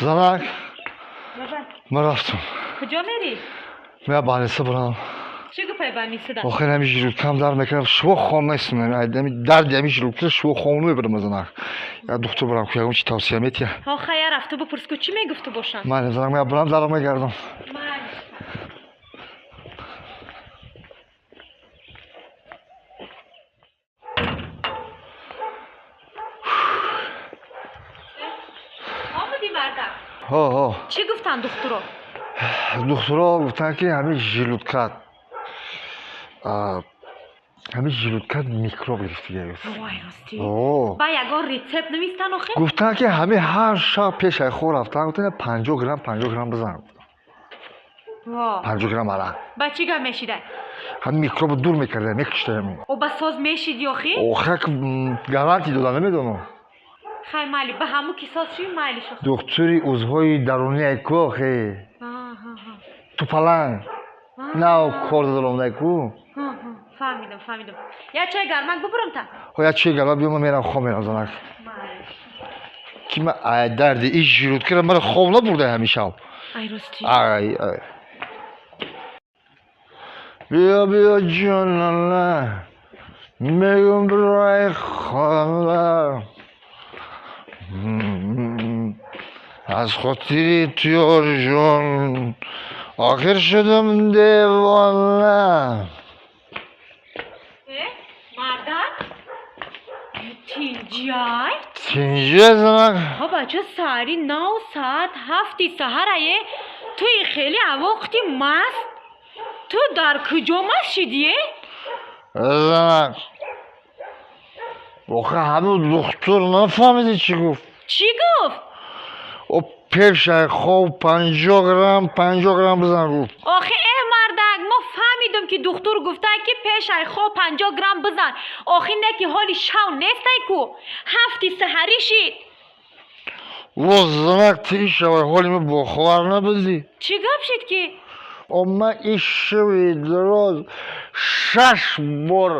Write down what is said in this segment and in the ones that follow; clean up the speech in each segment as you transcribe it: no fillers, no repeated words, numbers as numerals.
Занак, Баба, ман рафтам. Куҷо мерӣ? Мея больница бурам. Чӣ гуфтай больницада? Охир ҳами желудкам дард мекунад, шуво хом нестам. Ами дарди ами желудка шуво хом намебарам, занак. Я духтур бурам, ку ягон чи тавсия метия. Ҳо, хая, рафту бипурс, ку чӣ мегуфту бошанд. Майли, занак, мея бурам, дарам мегардам. Майли. Омадӣ, мардак? Ҳо, ҳо. Чӣ гуфтанд духтуро? Духтуро гуфтанд, ки ҳамин желудкат, ҳамин желудкат микроб гирифтига. Вой, ростӣ? О. Ба ягон рецепт навистанд охир? Гуфтанд, ки ҳамин ҳар шаб пеш ай хоб рафтан, гуфтанд, 50 грамм, 50 грамм бизан. Во. 50 грамм арақ. Ба чӣ гап мешидай? Ҳамин микробро дур мекарда, мекушта ҳамин. О, ба соз мешиди охир? Охир гарантия дода, намедонам. Хай, майли, ба ҳаму ки соз шуи, майли шо. Духтури узвҳои дарунии ку охи. Тупаланг нав кор дадоломдай ку. Фаҳмидам, фаҳмидам. Як чой гармак бубурам та? Ҳо, як чой гармак биё, ман мерам, хоб мерам, занак, ки ман ай дарди ин желудкара мара хоб набурда ҳамин шаб. Ай, ростӣ? Ай, ай, биё, биё, ҷонона, мегум, бирой хона, аз хотири ту, ёрҷон, охир шудам девона. Э, мардак, тинҷай? Тинҷа, занак. Ҳо, бача, саҳари нав, соат 7-и саҳарае, туи хеле авоқти маст, ту дар куҷо маст шидие? Занак, охир ҳамин духтур нафаҳмидӣ, чӣ гуфт? Чӣ гуфт? О, пешай хоб 50 грамм, 50 грамм бизан, гуфт. Охи, э мардак, мо фаҳмидум, ки духтур гуфта, ки пешай хоб 50 грамм бизан. Охи, не ки ҳоли шав нестай ку, 7-и саҳарӣ шид. Во, занак, ти ишавай ҳоли ма бохабар набудӣ. Чӣ гап шид ки? О, ман ин шаби дароз шаш бор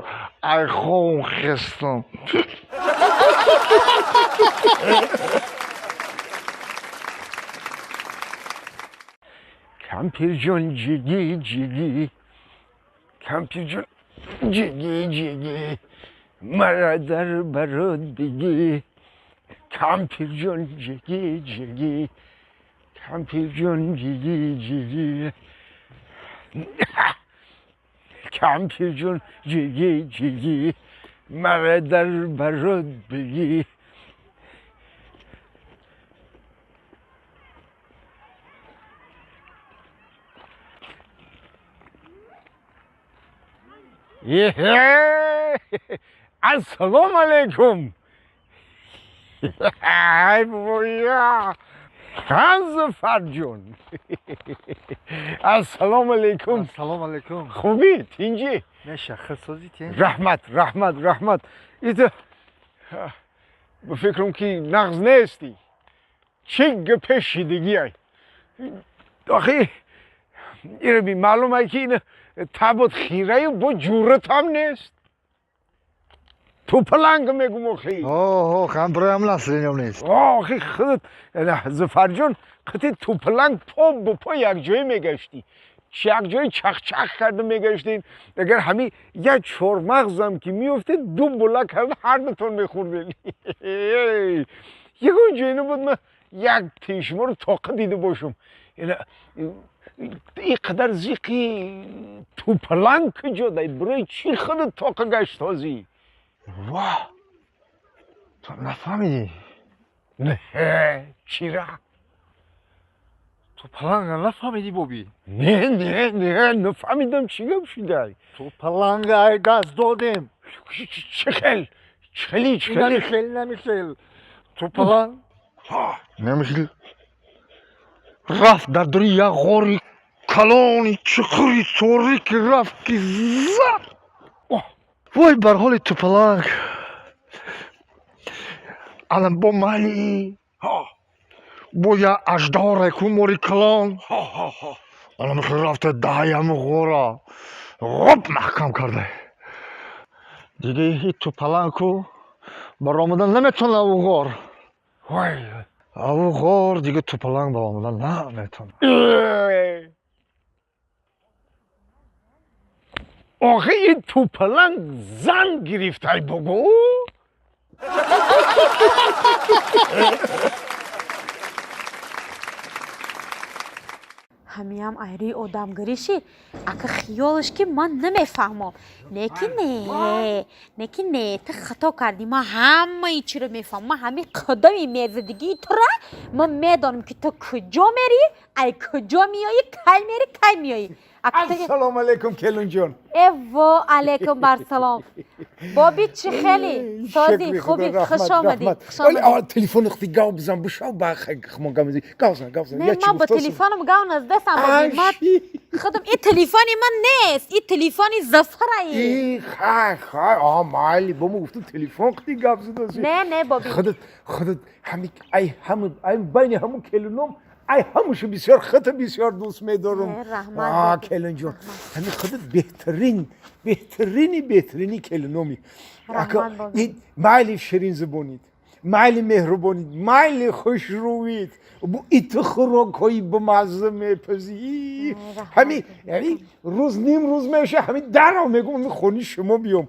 ай хобам хестам. Кампирҷон, ҷигӣ ҷигӣ, кампирҷон, ҷигӣ ҷигӣ, мара дар барот бигӣ. Кампирҷон, ҷигӣ ҷигӣ, кампирҷон, ҷигӣ ҷигӣ, кампирҷон, ҷигӣ ҷигӣ, мара дар барот бигӣ. Еҳе! Ассалому алайкум! Ай бобоя! Хан Зафарҷон! Ассалому алайкум! Ассалому алайкум. Хубӣ, тинҷӣ? Меша, хирсозӣ, тинҷ. Раҳмат, раҳмат, раҳмат. Ито ба фикрам, ки нағз нестӣ. Чӣ гапе шидагиай? Охи, ираби маълум ай, ки ина табот хираю бо ҷуръатам нест. Тупаланг мегум охи. Ҳо, кампироям наслинём нест. Охи, худат, Зафарҷон, қити тупаланг по ба по якҷоя мегаштӣ. Якҷои чахчах карда мегаштем. Агар ҳамин як чормағзам ки меёфтед, ду була карда ҳардутон мехӯрдед. Ягон ҷое набуд, ман як тишморо тоқа дида бошам. Ин қадар зиқи тупаланг куҷо дай? Барои чӣ худат тоқа гашт ҳозӣ? Ва, ту нафаҳмидӣ? Не, чира? Тупаланга нафаҳмидӣ, боби? Не, не, не, нафаҳмидам, чӣ гап шудай? Тупаланга ай даст додем. Чӣ хел, чӣ хели, чӣ хели? Намихел, намихел, тупаланг намихел рафт дар дури як ғори калони чуқури торики, рафт ки зад. Вой бар ҳоли тупаланг! Алам бо майли бо як аждаҳоре ку, мори калон, алам рафта даҳаяму ғора ғоп маҳкам карда. Дига ҳи тупалангку баромадан наметавонад у ғор. Вой! Аву ғор дига тупаланг баромада наметавонад. Охи ин тупаланг зан гирифтай бугӯ? Ҳамиам айрии одамгирӣ шид. Ака хиёлаш ки ман намефаҳмам. Не ки не, не ки не, ту хато кардӣ. Ман ҳамаи чиро мефаҳмам. Ман ҳамин қадами мезадигии тура ман медонам ки ту куҷо мерӣ, ай куҷо меоӣ, кай мерӣ, кай меоӣ. Ассалому алайкум, келинҷон. Э, во алайкум барсалом. Боби, чӣ хеле? Сози, хуби? Хуш омадӣ. Хуш омадӣ. Аввал телефон хти гав бизан, бишав, ба хмо гав мезани. Гав зан, гав зан. Не, ман ба телефонам гав наздасам, боби. Ман худам ин телефони ман нест, ин телефони Зафараи. И хай, хай, а майли, бо мо гуфтам телефон хти гап задаси. Не, не, боби. Худат, худат ҳами ай ҳами ай байни ҳамун келином ай ҳамушу бисёр худта бисёр дӯст медорам. Раҳмат. А келинҷон, ҳами худат беҳтарин, беҳтарини беҳтарини келиноми. Раҳмат, боби. Майли ширинзабонид, майли меҳрубонид, майли хушрӯид, бу ити хӯрокҳои бамазза мепазӣ. Ҳами яъни рӯз ним рӯз меша, ҳами дарро мегӯм, ҳами хони шумо биём.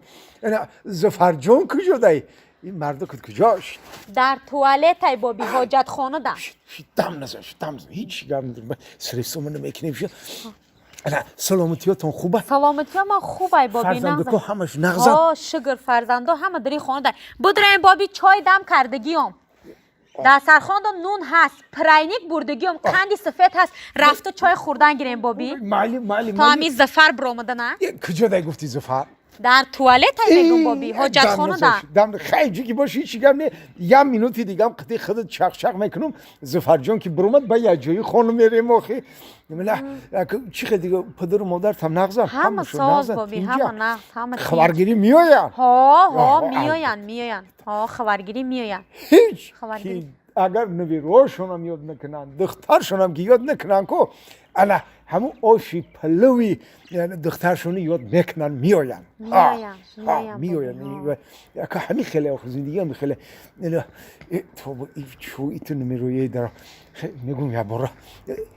Зафарҷон куҷо дай? Ин мардо куҷо шуд? Дар туалетай, боби, ҳоҷатхона да. Дам назан, дам назан, ҳеҷ гап надорам. Сресома намекунем. Ана саломатиётон хуба? Саломатиё ман хубай, боби. Фарзандако ҳамаш нағзан? О, шукр, фарзандо ҳама дари хона дай. Будраем, боби, чой дам кардагиём. Дастархонда нун ҳаст, пряник бурдагиём, қанди сафед ҳаст. Рафта чой хӯрдан гирем, боби. Майли, майли. То ҳами Зафар биромада на. Куҷо дай гуфти Зафар? Дар туалетай мегум, боби, ҳоҷатхона да. Дам хай ҷи ки боши, ҳеҷ гап не. Як минути дигам қити худат чақчақ мекунам. Зафарҷон ки биромад, ба як ҷои хона мерем охи. Чӣ хел дига, падару модаратам нағзан? Ҳама соз, боби, ҳама нағз, ҳама. Хабаргирӣ меоянд? Ҳо, ҳо, меоянд, меоянд. Ҳо, хабаргирӣ меоянд. Ҳеҷ ки агар набераҳошонам ёд накунанд, духтаршонам ки ёд накунанд ку, ана ҳамун оши палави духтаршони ёд мекунанд, меоянд. Меоянд. Ҳамин хеле охи зиндагӣ ҳами хеле. Чу иту номерои дара мегӯм як бора.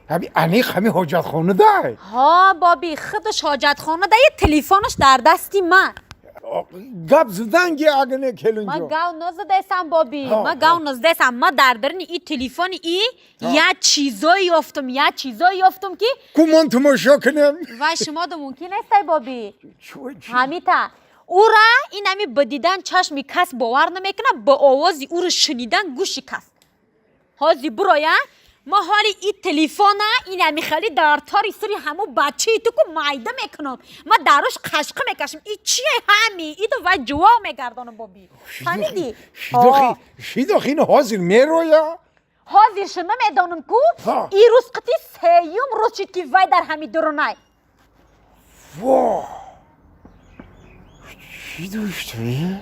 Ҳами аниқ ҳами ҳоҷатхона дай? Ҳо, боби, худаш ҳоҷатхона дай, телефонаш дар дасти ман. Гап заданги агане, келинҷон. Ман гав назадесам, боби, ман гав назадесам. Ман дар даруни и телефони и як чизое ёфтум, як чизое ёфтум ки Кумон тамошо кунем. Вай шумо да мумкин нестай, боби. Ҳамита ура ин ҳами ба дидан чашми кас бовар намекунад, ба овози ӯро шунидан гӯши кас. Ҳозир бироя, ма ҳоли и телефона ин ҳами хеле дар тори сири ҳамун бачаи ту ку майда мекунам. Ма дарош қашқи мекашам. И чие ҳами иду вай ҷувоб мегардонам, боби, фаҳмидӣ? Шидохи, ин ҳозир мероя? Ҳозиршу намедонам ку. И рӯз қити сеюм рӯз шид ки вай дар ҳами дурунай. Во, чӣ доштӣ?